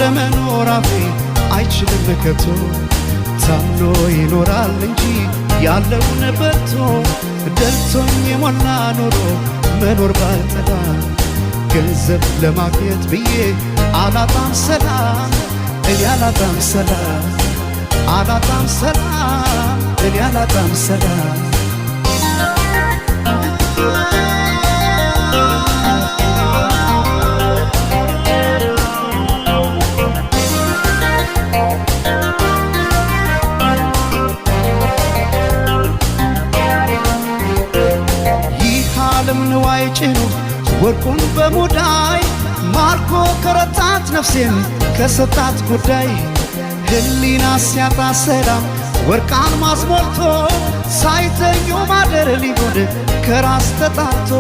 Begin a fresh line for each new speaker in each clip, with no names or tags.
ለመኖር አፌ አይችልም ከቶ፣ ታምኖ ይኖራል እንጂ ያለውን በልቶ። ደልቶኝ የሞላ ኑሮ መኖር ባልጠላ፣ ገንዘብ ለማግኘት ብዬ አላጣም ሰላም። እኔ አላጣም ሰላም፣ አላጣም ሰላም፣ እኔ አላጣም ሰላም። ይህ ዓለም ንዋይ ጭኖ ወርቁን በሙዳይ ማርኮ ከረታት ነፍሴን ከሰጣት ጉዳይ፣ ሕሊና ሲያጣ ሰላም ወርቅ አልማዝ ሞልቶ፣ ሳይተኙ ማደር ሊሆን ከራስ ተጣልቶ፣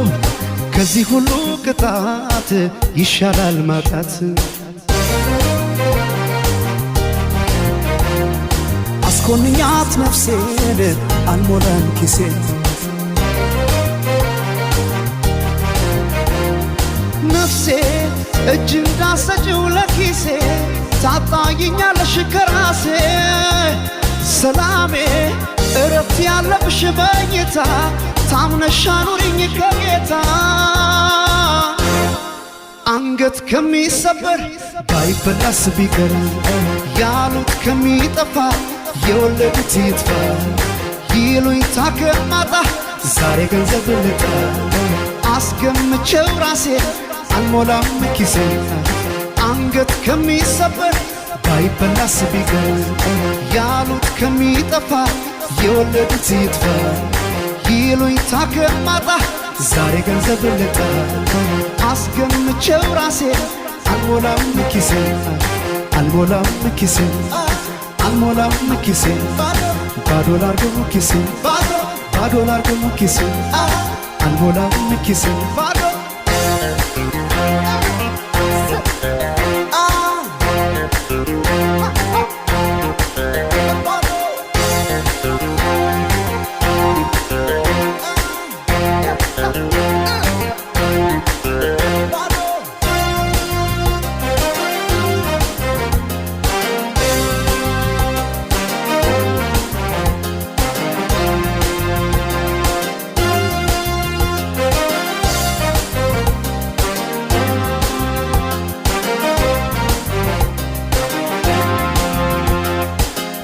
ከዚህ ሁሉ ቅጣት ይሻላል ማጣት።
አስኮንኛት ነፍሴን አልሞላም ኪሴን።
ነፍሴ እጅ እንዳሰጭው ለኪሴ ታጣይኛለሽ ከራሴ። ሰላሜ እረፍት ያለብሽ መኝታ ታምነሻ ኑሪኝ ከጌታ። አንገት ከሚሰበር ባይበላስ ቢቀር፣ ያሉት ከሚጠፋ የወለዱት ይጥፋ፣ ይሉኝታ ከማጣ ዛሬ ገንዘብ ልጣ። አስገምቼው ራሴ አልሞላም ኪሴ። አንገት ከሚሰበር ባይበላስ ቢቀር፣ ያሉት ከሚጠፋ የወለዱት ይጥፋ፣ ይሉኝታ ከማጣ ዛሬ ገንዘብ ልጣ። አስገምቼው ራሴ አልሞላም ኪሴ፣ አልሞላም ኪሴ፣ አልሞላም ኪሴ፣ ባዶ ላርገው ኪሴ፣ ባዶ ላርገው ኪሴ፣ አልሞላም ኪሴ።
ባዶ።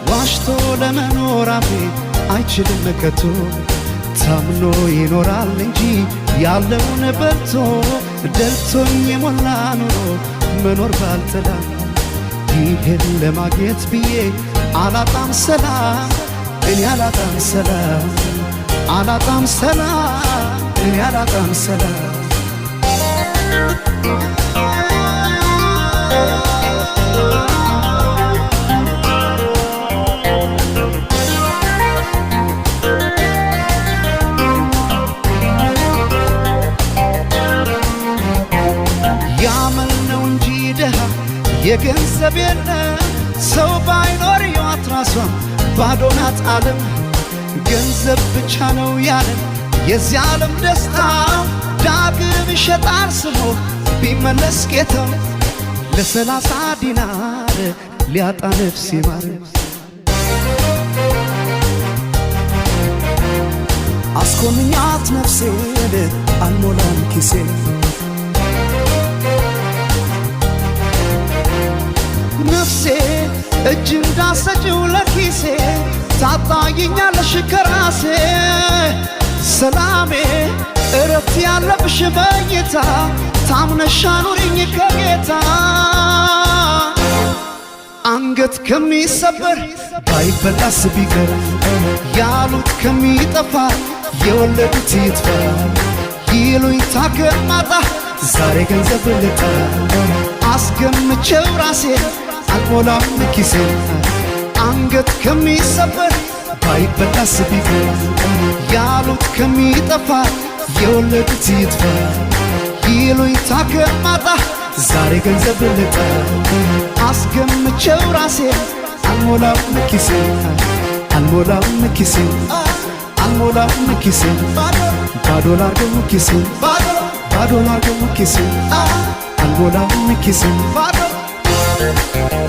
ዋሽቶ ለመኖር አፌ አይችልም ከቶ፣ ታምኖ ይኖራል እንጂ ያለውን በልቶ። ደልቶኝ የሞላ ኑሮ መኖር ባልጠላ፣ ይህን ለማግኘት ብዬ አላጣም ሰላም። እኔ አላጣም ሰላም፣ አላጣም ሰላም፣ እኔ አላጣም ሰላም። ያመል ነው እንጂ ድሃ የገንዘብ የለም፣ ሰው ባይኖር ሕይወት ራሷ ባዶ ናት ዓለም። ገንዘብ ብቻ ነው ያለን የዚህ ዓለም ደስታ፣ ዳግም ይሸጣል ስሞ ቢመለስ ጌታው። ለ30 ዲናር ሊያጣ ነፍስ ይማር።
አስኮንኛት ነፍሴን አልሞላም ኪሴን።
ነፍሴ እጅ እንዳሰጭው ለኪሴ ታጣይኛለሽ ከራሴ። ሰላሜ እረፍት ያለብሽ መኝታ ታምነሻ ኑሪኝ ከጌታ። አንገት ከሚሰበር ባይበላስ ቢቀር፣ ያሉት ከሚጠፋ የወለዱት ይጥፋ፣ ይሉኝታ ከማጣ ዛሬ ገንዘብ ልጣ። አስገምቼው ራሴ አልሞላም ኪሴ። አንገት ከሚሰበር ባይበላስ ቢቀር፣ ያሉት ከሚጠፋ የወለዱት ይጥፋ፣ ይሉኝታ ከማጣ ዛሬ ገንዘብ ልጣ። አስገምቼው ራሴ አልሞላም ኪሴ፣ አልሞላም ኪሴ፣ አልሞላም ኪሴ፣ ባዶ ላርገው ኪሴ፣ ባዶ ላርገው ኪሴ፣ አልሞላም ኪሴ።
ባዶ።
Thank